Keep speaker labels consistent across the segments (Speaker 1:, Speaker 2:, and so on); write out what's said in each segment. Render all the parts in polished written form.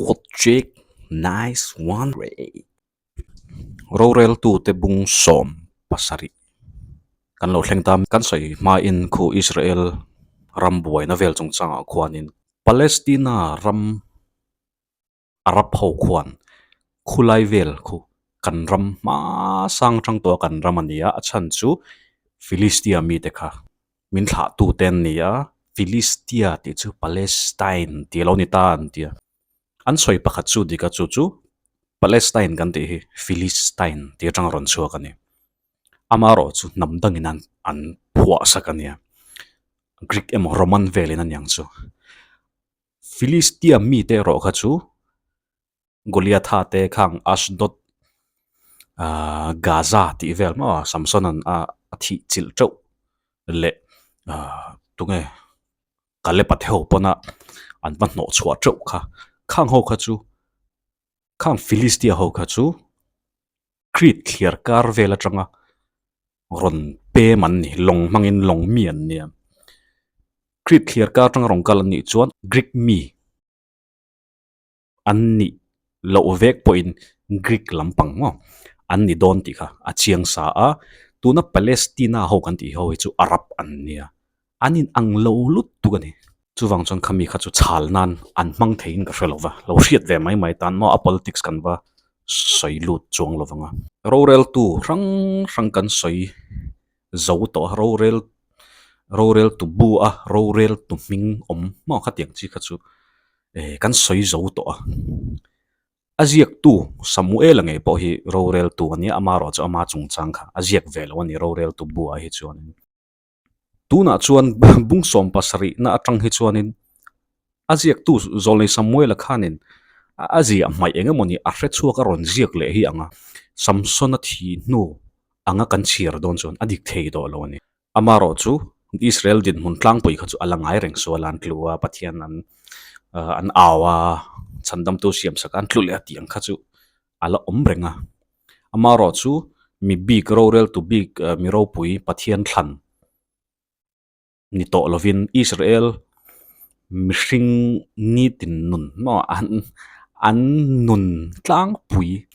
Speaker 1: Good chick, nice one great. Roreltute bung 70 kan lo thleng ta. Kan sawi hmain khu Israel ram buaina vel chungchangah khuanin Palestina ram Arab ho khuan khulai vel khu kan ram hmasang tang tawh a kan ram a ni a, a chhan chu Philistia mite kha min thlah tu te an ni a, Philistia tih chu Palestine tih a lo ni ta an ti a, an sawi pakhat chu dik a chu chu Palestine kan tih hi Philistine tih atanga rawn chhuak a ni, amaherawh chu hnam dangin an an phuah sak a nia, Greek emaw Roman velin a niang chu. Filistia mite erawh kha chu Goliatha te khang Ashdod ahh Gaza tih vel maw Samson-a'n a thih chilh teuh leh ahh tunge Kalep-a te ho pawna an va hnawh chhuah teuh kha khang ho kha chu khang Filistia ho kha chu Crete thliar kar vel atanga rawn pem an ni, lawng hmangin lawng mi an nia. Crete thliar kar atanga rawn kal an nih chuan Greek mi an nih loh vek pawhin Greek lampang maw an ni dawn tih kha a chiang sa a, tuna Palestina ho kan tih ho hi chu Arab an nia. An in ang lo lut tuk a ni. Chuvang chuan khami kha chu chhal nan an hmang theiin ka hre lo va, lo hriat ve mai mai tan maw a politics kan va sawi lut chuang lo vang a. Roreltu hrang hrang kan sawi zo tawh a, rorel roreltu bu a roreltu hming awm maw khatiang chi kha chu eh kan sawi zo tawh a. A ziaktu Samuela ngei pawh hi roreltu a nia, amaherawhchu ama chungchang kha a ziak ve lo a ni roreltu buah hi chuanin. Tunah chuan bung 70 na atang hi chuanin a ziaktu Zawlnei Samuela khanin a ziah hmaih eng emawni a hre chhuak a rawn ziak leh hi ang a, Samsona thi hnu anga kan chhiar dawn chuan a dik thei tawh lo a ni. Amaherawh chu Israel dinhmun tlangpui kha chu a la ngai reng sual a, an tlu a, Pathian an an au a, chhandamtu siamsak a an tlu leh a tih ang kha chu a la awm reng a. Amaherawh chu mi bik roreltu bik mi ropui Pathian thlan ni tawh lovin Israel mihring nitin nun maw an an nun tlangpui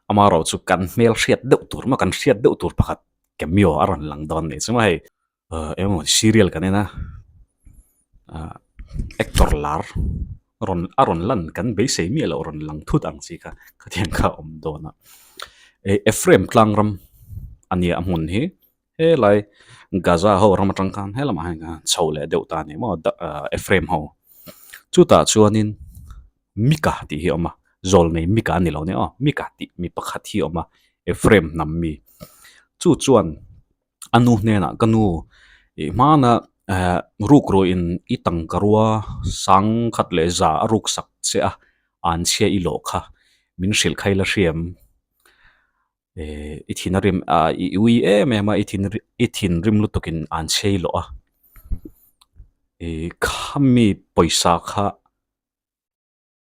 Speaker 1: amaherawh chu kan hmel hriat deuh tur maw kan hriat deuh tur pakhat cameo a rawn lang dawn a nih chu maw hei. Eng emaw serial kan en a ah actor lar rawn a rawn lan kan beisei miah loh rawn lang thut ang chi kha khatiang kha a awm dawn a eh Ephraim tlang ram a nia a hmun hi helai Gaza ho ram atang khan helamah hian chho leh deuh ta a ni maw Ephraim ho chutah chuanin Mika tih hi a awm a zawlnei Mika a ni lo nia aw Mika tih mi pakhat hi a awm a Ephraim hnam mi chu chuan. A nu hnenah ka nu ih hmana eh ruk ruih in i tangka rua sang khat leh za a ruk sak che a an chhia i lawh kha min hrilh kha ila hriam eh i thin a rim ah i ui em em a i thin i thinrim lutuk in an chhia i lawh a ih khami pawisa kha.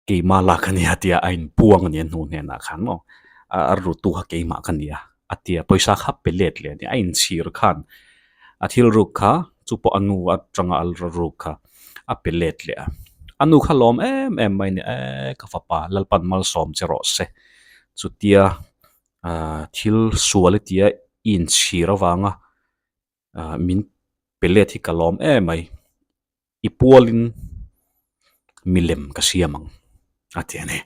Speaker 1: Keimah lak a nia tia a inpuang a ni a hnu hnenah khan maw a rutu kha keimah ka nia a tia pawisa kha pe let leh a ni a inchhir khan a thil ruk kha chu pawh a nu atanga a ruk kha a pe let leh a a nu kha lawm em em mai a ni eee ka fapa Lalpan malsawm che rawh se chutia ahh thil sual i tia i inchhir avanga ahh min pe let hi ka lawm em mai. I pualin milem ka siam ang a ti a ni.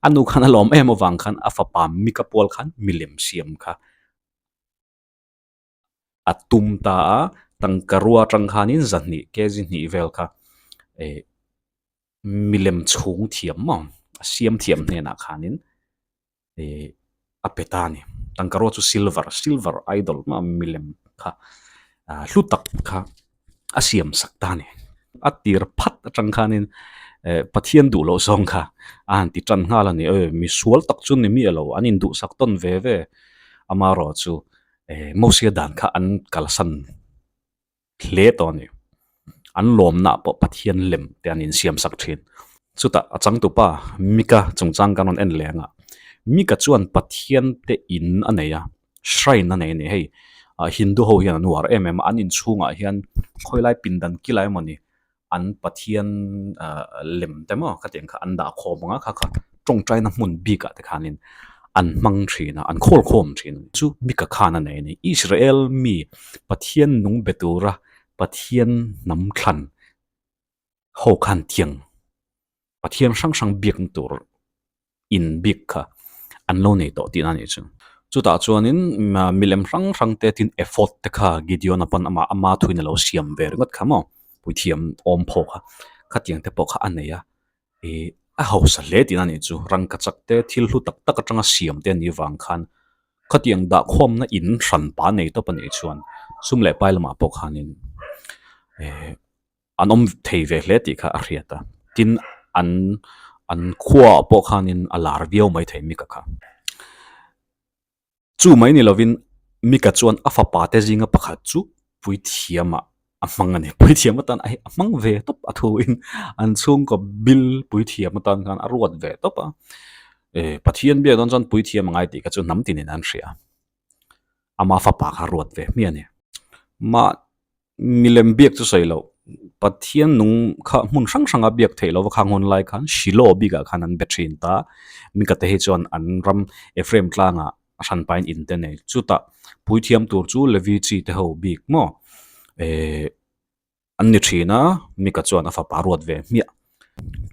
Speaker 1: A nu khan a lawm em avang khan a fapa Mika pual khan milem siam kha a tum ta a, tangka rua atang khanin zahnih kg hnih vel kha eh milem chhung thiam maw a siam thiam hnenah khanin eh a pe ta a ni. Tangka rua chu silver silver idol maw milem kha ah hlu tak kha a siam sak ta a ni. A tir phat atang khanin eh Pathian duh loh zawng kha a han ti tan nghal a ni. Aw misual tak chu ni miah lo an induhsak tawn ve ve amaherawh chu eh Mosia dan kha an kalsan hle tawh a ni. An lawmnaah pawh Pathian lem te an insiam sak thin. Chutah a changtupa Mika chungchang kan rawn en leh ang a, Mika chuan Pathian te in a nei a, shrine a nei a ni. Hei ah Hindu ho hian an uar em em a, an inchhungah hian khawilai pindan kila emaw ni. an pathian lem te maw khatiang kha an dah khawm ang a kha kha tawngtaina hmun bikah te khanin an hmang thin a an khawl khawm thin chu Mika khan a nei a ni. Israel mi Pathian nung be tura Pathian hnam thlan ho khan tiang Pathian hrang hrang biakna tur in bik kha an lo nei tawh tihna a nih chu. Chutah chuanin milem hrang hrang te tin ephod te kha Gideon-a pawn amah ama thuin a lo siam ve ringawt kha maw puithiam awm phaw kha khatiang te pawh kha a nei a ih a hausa hle tihna a nih chu. Rangkachak te thil hlu tak tak atanga siam te a nih vang khan khatiang dahkhawmna in hran pa nei tawp a nih chuan sum leh pai lamah pawh khanin eh. An awm thei ve hle tih kha a hriat a, tin an an khuaah pawh khanin a lar viau mai thei Mika kha. Chu mai ni lovin Mika chuan a fapa te zinga pakhat chu puithiamah a hmang a ni. Puithiam atan a hmang ve tawp a thuin an chhungkaw bil puithiam atan khan a ruat ve tawp a. Pathian biak dawn chuan puithiam a ngai tih kha chu hnam tinin an hria. Ama fapa kha ruat ve hmiah a ni. Mah Milem biak chu sawi loh, Pathian nung kha hmun hrang hranga biak theih lova khang hun lai khan Shiloh bikah khan an be thin ta. Mikate hi chuan an ram Ephraim tlangah a hranpain in te nei. Chutah puithiam tur chu Levi chi te ho bik maw eh an ni thin a, Mika chuan a fapa ruat ve hmiah.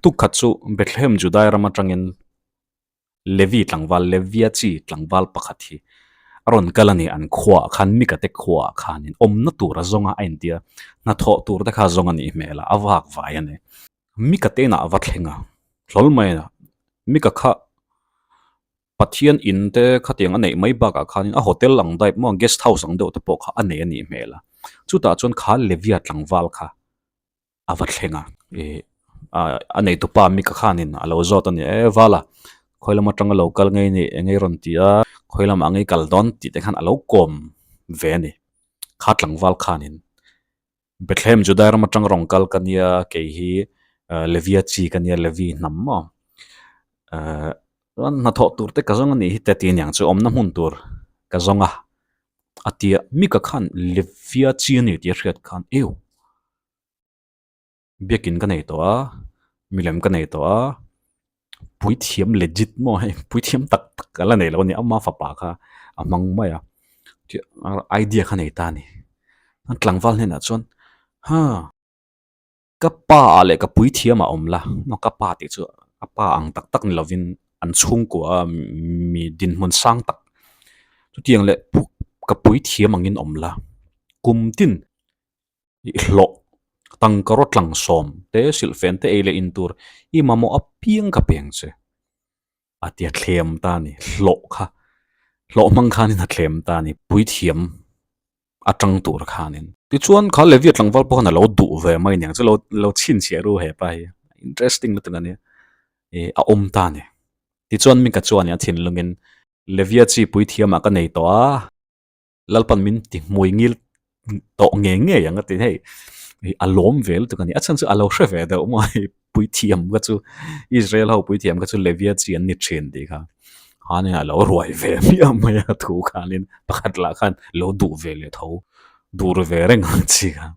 Speaker 1: Tukkhat chu Bethlehem Judai ram atangin Levi tlangval, Levia chi tlangval pakhat hi a rawn kal a ni. An khuaah khan, Mikate khuaah khanin awmna tur a zawng a, a intia hnathawh tur te kha a zawng a nih hmel a, a vak vai a ni. Mikate inah a va thleng a, hlawl mai a, Mika kha Pathian in te khatiang a neih mai bakah khanin a hotel ang daih maw, guest house ang deuh te pawh kha a nei a nih hmel a. Chutah chuan kha Levia tlangval kha a va thleng a ih a neitupa Mika khanin a lo zawt a ni e vala khawi lam atanga lo kal ngei ni eng nge rawn ti a khawi lamah ngei kal dawn tih te khan a lo kawm ve a ni kha tlangval khanin Bethlehem Judai ram atanga rawn kal ka nia kei hi Levia chi ka nia Levi hnam maw eh chuan hnathawh tur te ka zawng a nih hi te ti aniang chu awmna hmun tur ka zawng a a ti a Mika khan Levia chi a ni tih a hriat khan eu. Biakin ka nei tawh a, milem ka nei tawh a, puithiam legit maw hei puithiam tak tak a la nei lo a ni ama fapa kha a hmang mai a idea kha nei ta a ni an tlangval hnenah chuan ha ka pa ah leh ka puithiam ah awm la maw ka pa tih chu a pa ang tak tak ni lovin an chhungkua a mi dinhmun sang tak chutiang leh ka puithiam angin awm la kum tin. I hlawh tangka rawt tlang sawm te silhfen te ei leh in tur i mamawh apiang ka peng che a tia thlem ta a ni hlawh kha hlawh hmang khanin a thlem ta a ni puithiam atang tur khanin tichuan kha Levia tlangval pawh khan a lo duh ve mai aniang chu lo lo chhinchhiah ru hepa hi interesting lutuk a nia ih a awm ta a ni tichuan Mika chuan a thinlungin Levia chi puithiamah ka nei tawh a. Lalpan min ti hmui ngil tawh ngei ngei ang a ti hei a lawm ve lutuk a ni a chhan chu a lo hre ve deuh maw hei puithiam kha chu Israel ho puithiam kha chu Levia chi an ni thin tih kha khanin a lo ruai ve hmiah mai a thu khanin pakhat lah khan lo duh ve leh tho dur ve reng ang chi kha.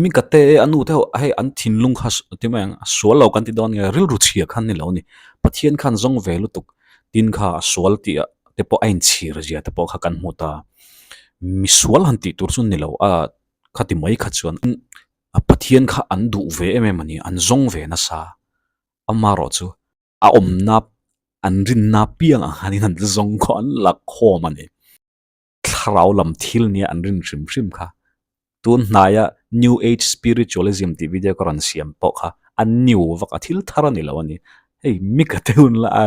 Speaker 1: Mi ka te a nu te ho hei an thinlung kha ti mai ang a sual lo kan ti dawn nge rilru chhia khan ni lo a ni Pathian khan zawng ve lutuk tin kha a sual tih ah te pawh a inchhir zia te pawh kha kan hmu ta misual han tih tur chu ni lo a khati mai kha chuan a Pathian kha an duh ve em em a ni an zawng ve nasa amaherawh chu a awmna an rinna piang ang khanin an zawng khawh an la khawm a ni. Thlarau lam thil nia an rin hrim hrim kha. Tun hnaia New Age Spiritualism tih video ka rawn siam pawh kha a new vak a, thil thar a ni lo a ni. Hei mika te hun la a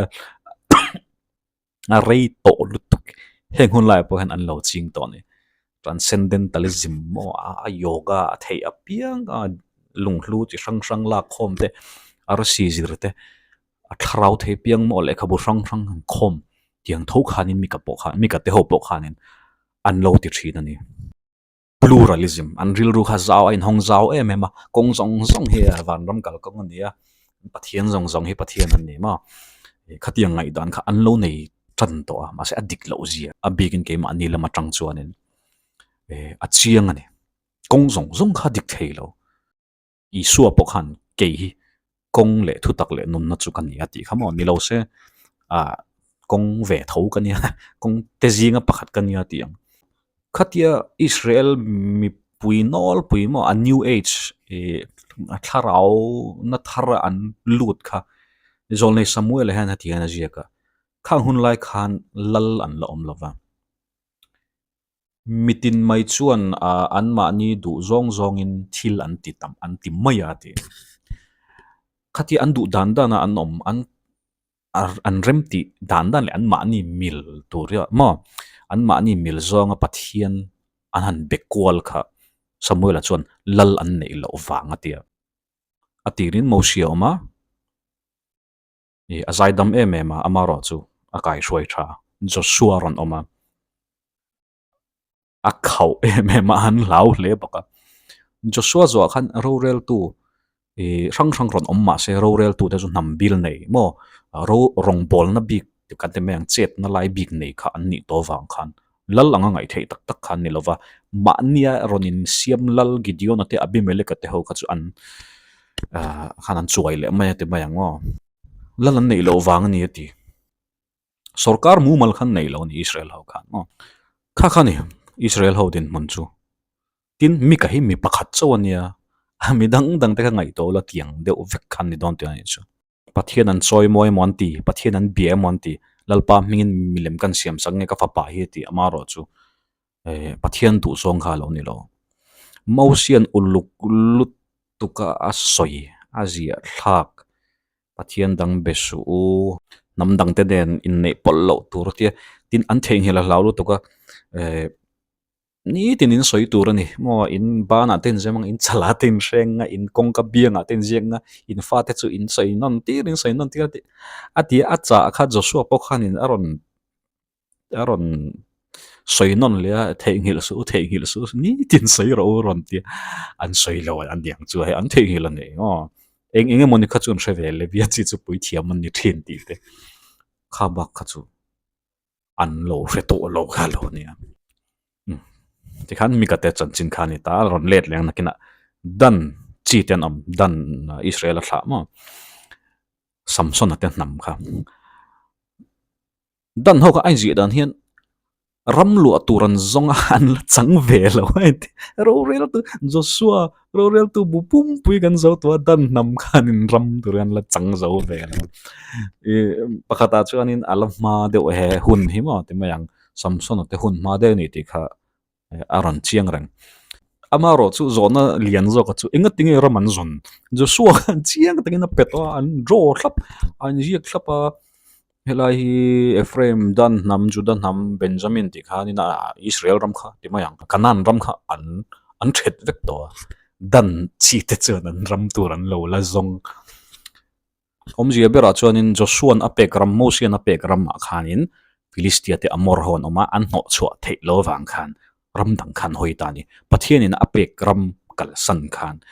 Speaker 1: a rei tawh lutuk. Heng hun laiah pawh hian an lo ching tawh a ni. Transcendentalism maw a yoga a theih apiang a lunghlu chi hrang hrang lak khawm te arsi zir te a thlarau thei piang maw lehkhabu hrang hrang han khawm tiang tho khanin mika pawh khan mika te ho pawh khanin an lo ti thin a ni. Pluralism an rilru kha zau a inhawng zau em em a kawng zawng zawng hi vanram kalkawng a ni a Pathian zawng zawng hi Pathian an ni maw khatiang ngaihdan kha an lo nei tan tawh a mahse a dik loh zia a bikin keimahni lam atang chuanin a chiang a ni kawng zawng zawng kha dik thei lo. Isua pawh khan kei hi kawng leh thutak leh nunna chu ka ni a tih kha maw ni lo se ah kawng ve tho ka nia kawng te zinga pakhat ka nia tih ang. Khatia Israel mipui nawlpui maw a new age ih thlarau na thar an lut kha Zawlnei Samuel-a hian heti hian a ziak a, khang hun lai khan lal an la awm lo va. Mitin mai chuan anmahni duh zawng zawngin thil an ti tam an ti mai a ti. Khatia an duh dan dana an awm an an rem tih dan dan leh anmahni mil tur hi maw anmahni mil zawnga Pathian an han be kual kha Samuel-a chuan lal an neih loh vang a ti a. A tirin Mosia a awm a. Ih a zaidam em em a, amarawh chu a kaihruai tha. Joshua rawn awm a, a khauh em em a, an hlau hle bawk a. Joshua zawhah khan roreltu ih hrang hrang rawn awm mahse roreltu te chu hnam bil nei maw ro rawngbawlna bik kan ti mai ang chetna lai bik nei kha an nih tawh vang khan lal anga ngaih theih tak tak kha an ni lo va, mahnia rawn insiam lal Gideon-a te Abimelech-a te ho kha chu an ah khan an chuai leh mai a ti mai ang aw. Lal an neih loh vang a ni a ti. Sorkar mumal khan neih loh a ni Israel ho khan maw. Kha kha ni Israel ho dinhmun chu. Tin Mika hi mi pakhat chauh a nia, a mi dang dang te kha ngaihtuah ula tiang deuh vek khan ni dawn tih a nih chu. Pathian an chawi mawi emaw an ti, Pathian an bia emaw an ti, Lalpa hmingin milem kan siam sak nge ka fapa hi a ti amarawh chu eh Pathian duh zawng kha a lo ni lo. Mosian uluk lutuk a a sawi a ziah thlak Pathian dang be suh u, hnam dang te nen inneih pawlh loh tur a tia, tin an theihnghilh a hlau lutuk a eh. Nitin in sawi tur a ni maw in banah te in zem ang in chalah te in hreng a in kawngka biangah te in ziak ang a in fate chu in sawi nawn tir in sawi nawn tir a tih a ti a chah kha Joshua pawh khanin a rawn a rawn sawi nawn leh a theihnghilh suh u theihnghilh suh u nitin sawi rawh u a rawn ti a an sawi lo a niang chu hei an theihnghilh a ni maw eng eng emawni kha chu an hre ve Levia chi chu puithiam an ni thin tih te kha bak kha chu. an lo hre tawh lo kha lo nia tikhan Mikate chanchin kha a ni ta a rawn let leh ang nakinah Dan chi te an awm Dan Israel a thlah maw Samson-a te hnam kha Dan ho kha a inziah dan hian ram luah tur an zawng a an la chang ve lo a inti rorel tu Joshua Roreltu bu pumpui kan zo tawh a, dan hnam khanin ram tur hian la chang zo ve lo. Ih pakhatah chuanin a la hma deuh he hun hi maw ti mai ang, Samson-a te hun hma deuh a ni tih kha a rawn chiang reng. Amaherawh chu zawhna lian zawka chu engati nge ram an zawn? Joshua khan chiang takin a pe tawh a, an draw thlap, an ziak thlap a. Helai hi Ephraim, Dan hnam, Juda hnam, Benjamin tih khanin a Israel ram kha ti mai ang. Canaan ram kha an an that vek tawh a, Dan chi te chuan an ram tur an lo la zawng. Awmzia berah chuanin Joshua'n a pek ram, Mosia'n a pek ramah khanin Philistia te Amor ho an awm a, an hnawhchhuah theih lo avang khan ram dang khan hawi ta a ni. Pathianin a pek ram kalsan khan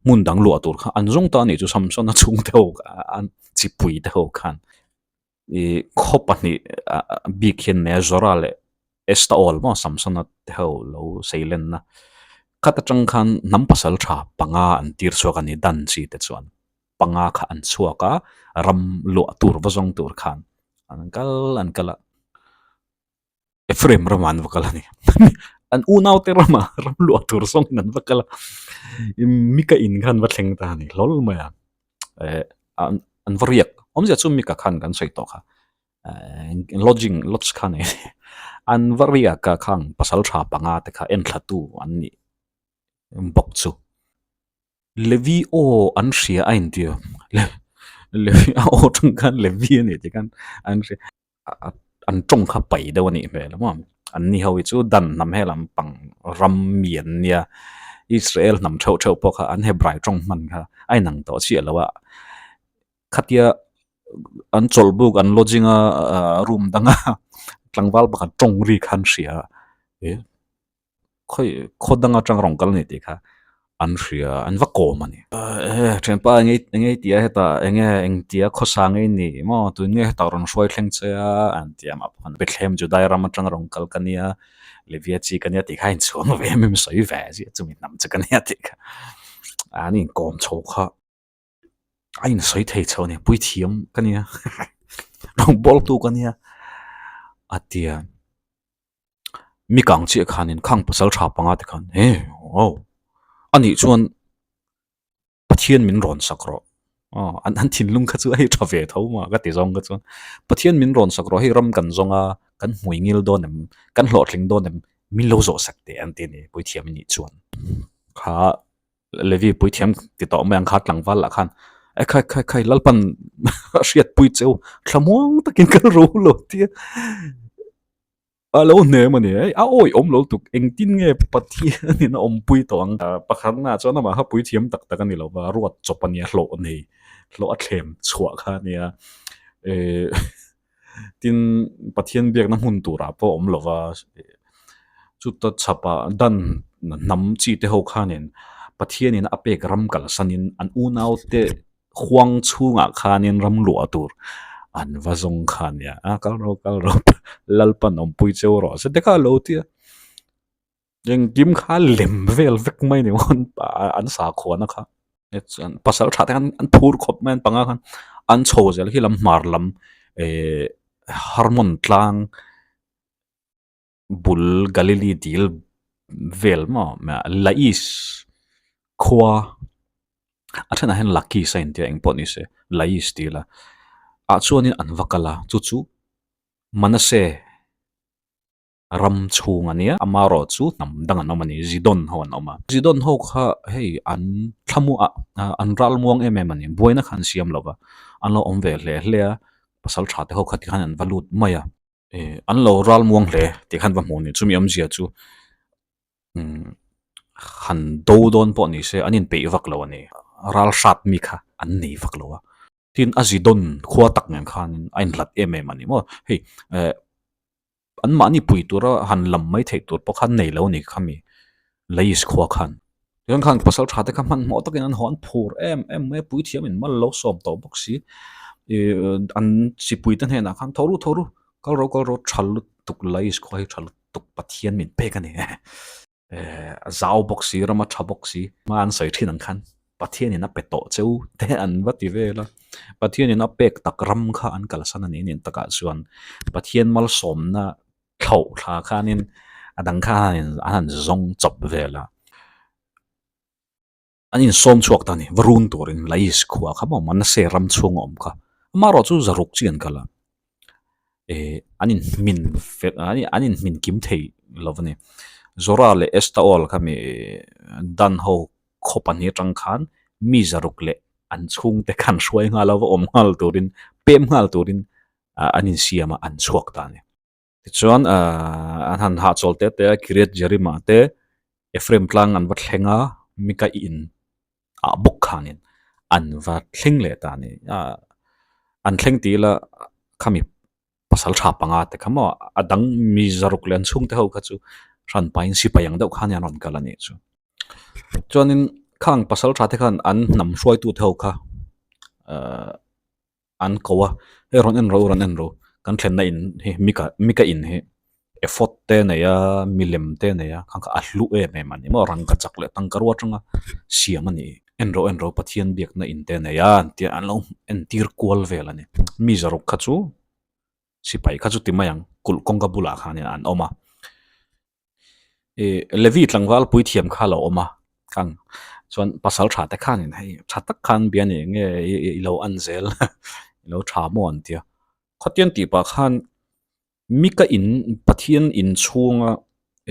Speaker 1: hmun dang luah tur kha an zawng ta a nih chu Samsona chhungte ho an chipui te ho khan ih khaw pahnih bik hian nei a Zora leh Estaol maw Samsona te ho lo seilenna khat atang khan hnam pasal tha panga an tir chhuak a ni Dan chi te chuan panga kha an chhuak a ram luah tur va zawng tur khan an kal an kal a. Ephraim ramah an va kal a ni. An unaute ramah ram luah tur zawngin an va kal a. Mika in khan va thleng ta a ni hlawl mai a. Eh an an va riak. Awmzia chu Mika khan kan sawi tawh kha. Eh lodging lodge kha nei an va riak a khang pasal tha panga te kha enthlatu an nih bawk chu. Levi aw an hria a inti a. Levi a aw tang khan Levi a ni tih khan an hria. An tawng kha pai deuh a nih hmel a maw an ni ho hi chu dan hnam he lam pang ram mi an nia Israel hnam theuh theuh pawh kha an Hebrai tawng hman kha a inang tawh chiah lo a khatia an chawlh buk an lodging a room danga tlangval pakhat tawng ri kha an hria a. Khawi khaw dang atang rawn kal a ni tih kha an hria an va kawm a ni. Eh thianpa eng eng ei tia hetah eng nge eng tia khawsa ngei ni maw tun nge hetah rawn hruai thleng che a an ti a mah pawh khan Bethlehem Judai ram atang rawn kal ka nia Levia chi ka nia tih kha a inchhuang ve em em sawi ve zia chumi hnam chu ka nia tih kha. An inkawm chho kha a insawi thei chho a ni, puithiam ka nia rawngbawltu ka nia a ti a. Mi kang chiah khanin khang pasal tha panga te khan he aw a nih chuan Pathian min rawn sak rawh aw an an thinlung kha chu a hei tha ve tho maw ka ti zawng kha chuan Pathian min rawn sak rawh hei ram kan zawng a kan hmui ngil dawn em kan hlawhtling dawn em min lo zawh sak teh an ti a ni puithiam i nih chuan kha Levi puithiam ti tawh mai ang kha tlangval lah khan e khai khai khai Lalpan a hriatpui cheu thlamuang takin kal ro lo tia A lo hnem a ni e, a awi awm lo tuk engtin nge Pathian in a awmpui tawh ang. Pakhatna chuan amah kha puithiam tak tak a ni lo va, ruat chawp a nia, hlawh nei, hlawh a thlem chhuah kha a nia. Ehh tin Pathian biakna hmun turah pawh a awm lo va, chuta chhapah dan hnam chi te ho khanin Pathianin a pek ram kalsanin an unaute Huang chhungah khanin ram luah tur an va zawng kha a nia, a kal ro kal ro Lalpan awmpui cheu rawh se te kha a lo ti a, engkim kha lem vel vek mai ni maw an sakhuana kha chuan pasal tha te khan an phur khawp mai an panga khan an chho zel khi lam hmar lam ehh Harmon tlang. Bul Galili dil vel maw Lais khua a thenah hian Lakis a intia engpawh ni se Lais tih ila ah chuanin an va kal a chu chu Manase ram chhung a nia amaherawh chu hnam dang an awm a ni Zidon ho an awm a Zidon ho kha hei an thlamuah an ral muang em em a ni buaina kha an siam lo va an lo awm ve hle hle a pasal tha te ho kha tikhan an va lut mai a. Eh an lo ral muang hle tih khan va hmuh a ni chumi awmzia chu umm han do dawn pawh ni se an inpeih vak lo a ni ral hrat mi kha an nei vak lo a tin a zi dawn khua tak nen khanin a inhlat em em a ni maw hei eh an mahni pui tura han lam mai theih tur pawh kha an nei lo a ni khami Lais khua khan. Tichuan khan pasal tha te kha hmanhmawh takin an haw an phur em em mai a, puithiam in mal lo sawm tawh bawk si. Ih an chipui te hnenah khan tho ru tho ru, kal ro kal ro tha lutuk Lais khua hi tha lutuk Pathian min pek a ni e. Eh a zau bawk si, ram a tha bawk si. Hma an sawi thin ang khan Pathian in a pe tawh cheu te an va ti vel a. Pathian in a pek tak ram kha an kalsan a ni nen takah chuan Pathian malsawmna thlauh thla khanin a dang khanin an han zawng chawp vel a, an insawm chhuak ta a ni, va run turin Lais khua kha maw Manase ram chhunga awm kha, amaherawh chu zaruk chi an kal a, eh an inhmin fel an inhmin kim thei lo a ni, Zora leh Estaol kha mi Dan ho khaw pahnih atang khan mi zaruk leh an chhungte khan hruai nghal a va awm nghal turin pem nghal turin an insiam a an chhuak ta a ni. Tichuan ahh an han hahchawl te te a Kiriat Jearim ah te Ephraim tlang an va thleng a Mika in ah bawk khanin an va thleng leh ta a ni. Ahh an thleng tih ila khami pasal tha panga te kha maw a dang mi zaruk leh an chhungte ho kha chu hran pahin sipai ang deuh khan an rawn kal a nih chu. Chuanin khang pasal tha te khan an hnam hruaitute ho kha ahh. an ko a, hei rawn en ro rawn en ro kan thlenna in hi mika mika in hi ephod te a nei a milem te a nei a khang kha a hlu em em a ni maw rangka chak leh tangka atanga siam a ni en ro en ro Pathian biakna in te a nei a an tia an lo entir kual vel a ni mi zaruk kha chu sipai kha chu ti mai ang kulh kawngka bulah khanin an awm a. Ih Levi tlangval puithiam kha a lo awm a khang chuan pasal tha te khanin hei tha tak khan bia ni nge i lo an zel i lo tha maw an tia khawtiang tih pah khan mika in Pathian in chhunga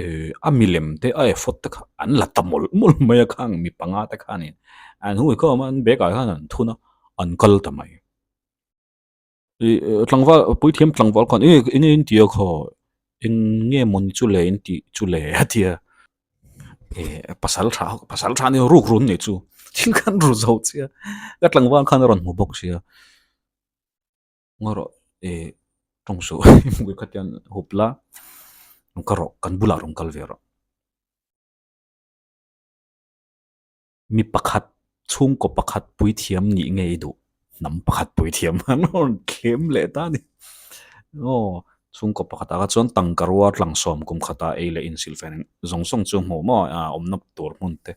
Speaker 1: ih a milem te a ephod te kha an la ta mawlh mawlh mai a khang mi panga te khanin an hui khawm a an bag ah khan an thun a an kal ta mai. Ih tlangval puithiam tlangval khan e eng nge in ti a khaw eng nge mawni chu le in tih chu le a ti a eh pasal tha pasal tha nia ruk run nei chu thil khan ru zo chiah a tlangval khan a rawn hmu bawk sia ngaw rawh eh tawng suh hmui kha tian hup la rawn kal rawh kan bulah rawn kal ve rawh. Mi pakhat, chhungkaw pakhat puithiam nih nge i duh? Hnam pakhat puithiam an rawn thlem leh ta a ni. Aw, chhungkaw pakhatah kha chuan tangka rua tlangsawm kum khatah ei leh insilhfen zawng zawng chu hmuh maw a awmna tur hmun te.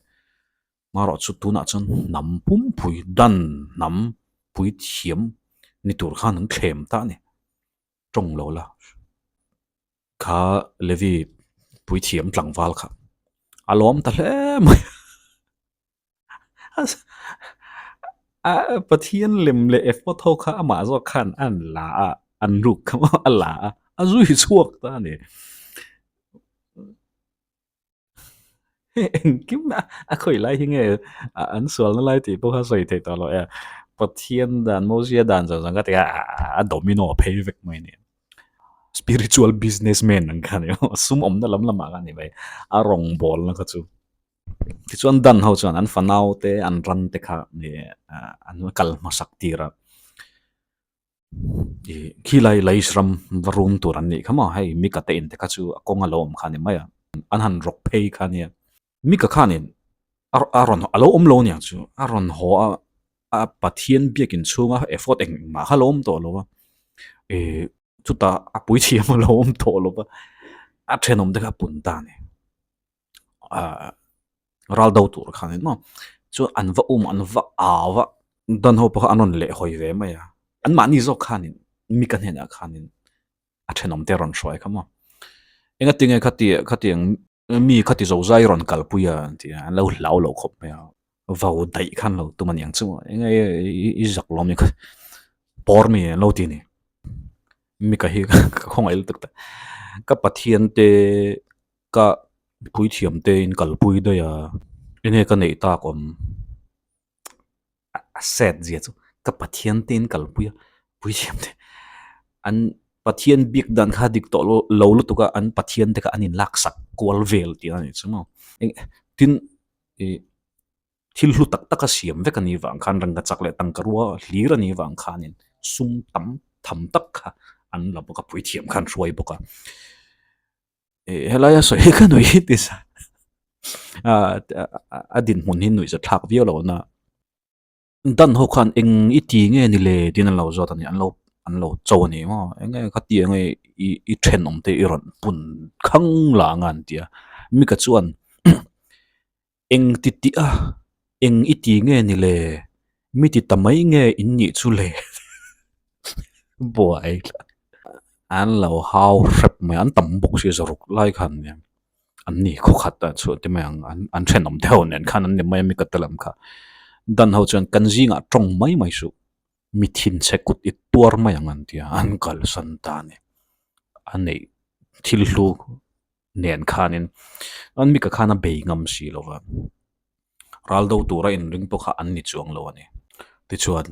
Speaker 1: Marawh chu tunah chuan hnam pumpui dan hnam pui thiam ni tur khan an thlem ta a ni. Tawng lo la kha Levi puithiam tlangval kha a lawm ta hle mai a Pathian lem leh ephod ho kha amah zawk khan a la a an ruk kha a la a a zui chhuak ta a ni. Engkim a khawi lai hi nge an sualna lai tih pawh kha sawi theih tawh loh e. Pathian dan Mosia dan zawng zawng kha ti a a domino phei vek mai a ni. Spiritual business man ang kha a ni maw sum awmna lam lamah kha a ni mai a rawngbawlna kha chu. Tichuan dan ho chuan an fanau te an ran te kha an kal hmasak tir a. Ih khilai Lais ram va rum tur an nih kha maw hei Mika te in te kha chu a kawng a lo awm kha a ni mai a an han rawk phei kha nia Mika khanin a a rawn a lo awm lo aniang chu a rawn haw a a Pathian biakin chhunga ephod engmah kha a lo awm tawh lo a ih chutah a puithiam a lo awm tawh lo va a thenawm te kha a pun ta a ni. ah ral do tur khan in maw chuan an va um an va au a dan ho pawh kha an rawn leh hawi ve mai a an mahni zawk khanin mika hnenah khanin a thenawm te a rawn hruai kha maw engatinge khati khatiang mi khati zo zai rawn kalpui a an ti a an lo hlau lo khawp mai a vau daih khan lo tum a niang chu enge i zak lawm ni kha pawr mi an lo ti a ni mika hi ka khawngaih lutuk ta ka Pathian te. Ka puithiam te in kalpui daih a, enge ka neih tak awm a sad zia chu ka Pathian te in kalpui a, puithiam te an Pathian bik dan kha dik tawh lo lutuk a, an Pathian te kha an in laksak kual vel tih a nih chu maw tin ih thil hlu tak tak a siam vek a nih vang khan rangka chak leh tangka rua hlir a nih vang khanin sum tam tham tak kha an la bawk a puithiam khan hruai bawk a. Ih helai a sawi hi ka nuih hi ti sa ah a dinhmun hi nuih za thlak viau lo na dan ho khan eng i ti nge ni le tiin an lo zawt a ni an lo an lo cho a ni maw eng nge kha ti eng nge i i thenawm te i rawn pun khang lah ang a an ti a mika chuan Eng ti tih a, eng i ti nge ni le? Mi ti ta mai nge in nih chu le? Buai an lo hau hrep mai, an tam bawk si zaruk lai khan nia an ni khawkhat a chhuah te mai ang an thenawm te ho nen khan an ni mai a mi ka te lam kha. Dan ho chuan kan zingah tawng mai mai suh, mi thinchhe kut i tuar mai ang an ti a, an kalsan ta a ni. A neih thil hlu nen khanin an mika khan a bei ngam si lo va, ral do tura inring pawh kha an ni chuang lo a ni. Tichuan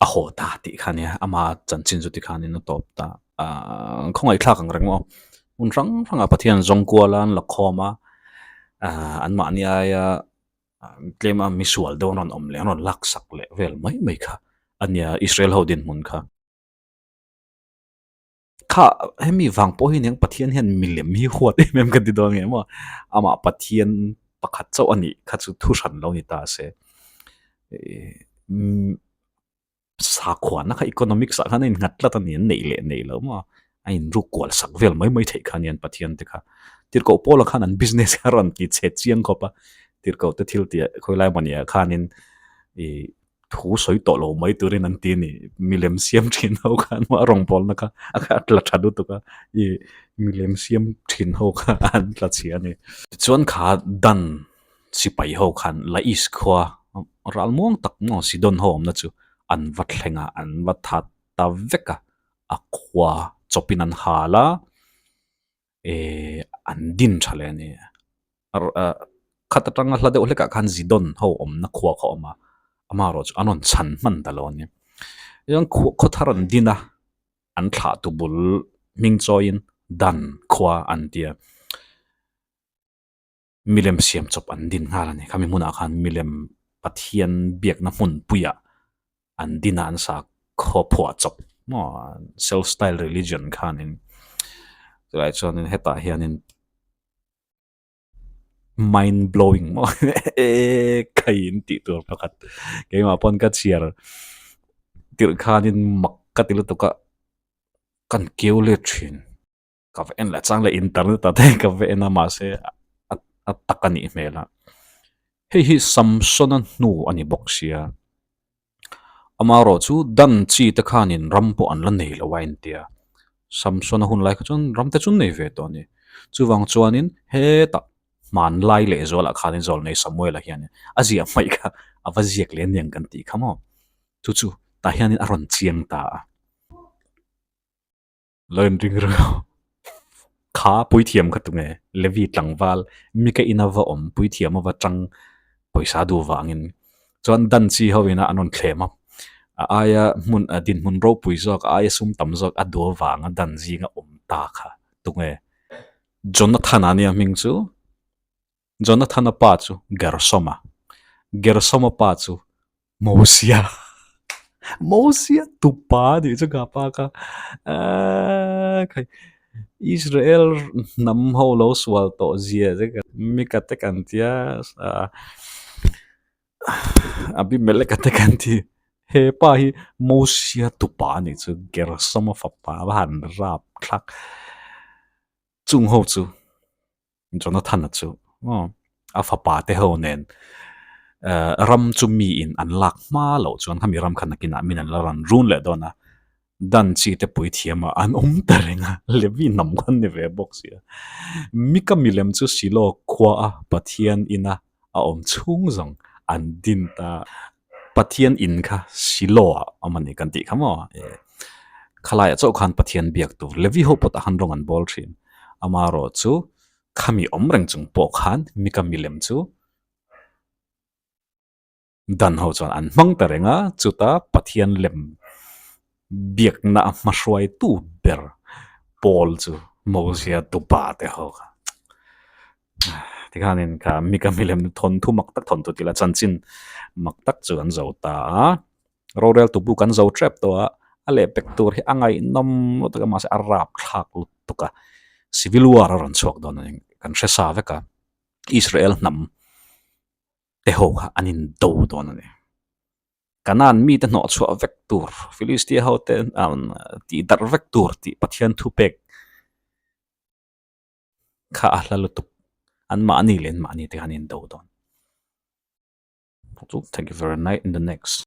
Speaker 1: a haw ta tih kha nia ama chanchin chu tikhanin a tawp ta. Ahh khawngaihthlak ang reng maw hmun hrang hrangah Pathian zawng kual a an la khawm a, ahh anmahni aia tlema misual deuh an rawn awm leh an rawn laksak leh vel mai mai kha a nia Israel ho dinhmun kha. Kha hemi vang pawh hi aniang Pathian hian milem hi huat em em ka ti dawn nge maw amah Pathian pakhat chauh a nih kha chu thu hran lo ni ta se ihh sakhuana kha economics ah khan a innghat tlat a ni an neih leh neih loh maw a inruk kual sak vel mai mai theih kha anian Pathian te kha tirhkoh Paula khan an business kha a rawn ti chhe chiang khawp a tirhkoh te thil tih khawilai mawni ah khanin ihh. Thu sawi tawh lo mai turin an ti a ni. Milem siam thin ho khan a rawngbawlna kha a tla tha lutuk a, ih milem siam thin ho kha an tla chhia a ni. Tichuan kha Dan sipai ho khan Lais khua ral muang tak maw Sidon ho awmna chu an va thleng a, an va that ta vek a, a khua chawpin an hal a, eh an din tha leh a ni. Khat atanga hla deuh hlekah khan Zidon ho awmna khua kha a awm a, amaherawh chu an rawn chhan hman ta lo a ni. Chuan khaw thar an din a, an thlah tu bul hming chawiin Dan khua an ti a, milem siam chawp an din nghal a ni. Khami hmunah khan milem Pathian biakna hmunpuiah an din a, an sa khaw phuah chawp maw self style religion khanin chulai chuanin hetah hianin. Mind blowing maw eee kai in tih tur pakhat keimah pawn ka chhiar tirh khanin mak ka ti lutuk a kan keu let thin ka va en leh chang leh internet ah te ka va en a mahse a tak a nih hmel a. Hei hi Samsona hnu a ni bawk sia. Amaherawh chu Dan chi te khanin ram pawh an la nei lo a intia. Samsona hun lai kha chuan ram te chu an nei ve tawh a ni. Chuvang chuanin hetah hmanlai lehzualah khanin Zawlnei Samuela hianin a ziah hmaih kha a va ziak leh aniang kan tih kha maw? Chu chu tah hianin a rawn chiang ta a. Lo inring reng a, kha puithiam kha tunge Levi tlangval mika ina va awm puithiam a va tang pawisa duh vangin chuan dan chi ho ina an rawn thlem a, a aia hmun a dinhmun ropui zawk a aia sum tam zawk a duh avanga dan zinga awm ta kha tunge Jonathan-a nia hming chu Jonathana pa chu Gersoma, Gersoma pa chu Mosia, Mosia tupa a nih chu ka pa kha aaa khai Israel hnam ho lo sual tawh zia che ka Mika te kan tia Abimeleka te kan ti he pa hi Mosia tupa a nih chu Gersoma fapa a va han rap thlak chung ho chu. Jonathan-a chu aw a fapa te ho nen eh ram chu miin an lak hma loh chuan khami ram kha nakinah min an la rawn run leh dawn a, Dan chi te puithiam ah an awm ta reng a, Levi hnam kha an ni ve bawk si a. Mika milem chu Silo khua a Pathian ina a awm chhung zawng an din ta. Pathian in kha Silo ah awm a ni kan tih kha maw? Eh khalaiah chauh khan Pathian biak tur Levi ho pawh tah khan rawng an bawl thin. Amaherawh chu khami awm reng chung pawh khan Mika milem chu Dan ho chuan an hmang ta reng a, chuta Pathian lem biakna a hmahruaitu ber pawl chu Mozia tupa te ho kha. Tikhanin kha Mika milem thawnthu mak tak thawnthu tila chanchin mak tak chu an zo ta a, rorel tubu kan zo tep tawh a, a lehpek tur hi a ngaihnawm lutuk a mahse a rapthlak lutuk a, civil war a rawn chhuak dawn a ni kan hre sa vek a, Israel hnam te ho kha an indo dawn a ni. Kanaan mite hnawh chhuah vek tur, Philistia ho te tih darh vek tur tih Pathian thupek kha a hla lutuk. An mahni leh an mahni te kha an indo dawn. Thank you very night in the next.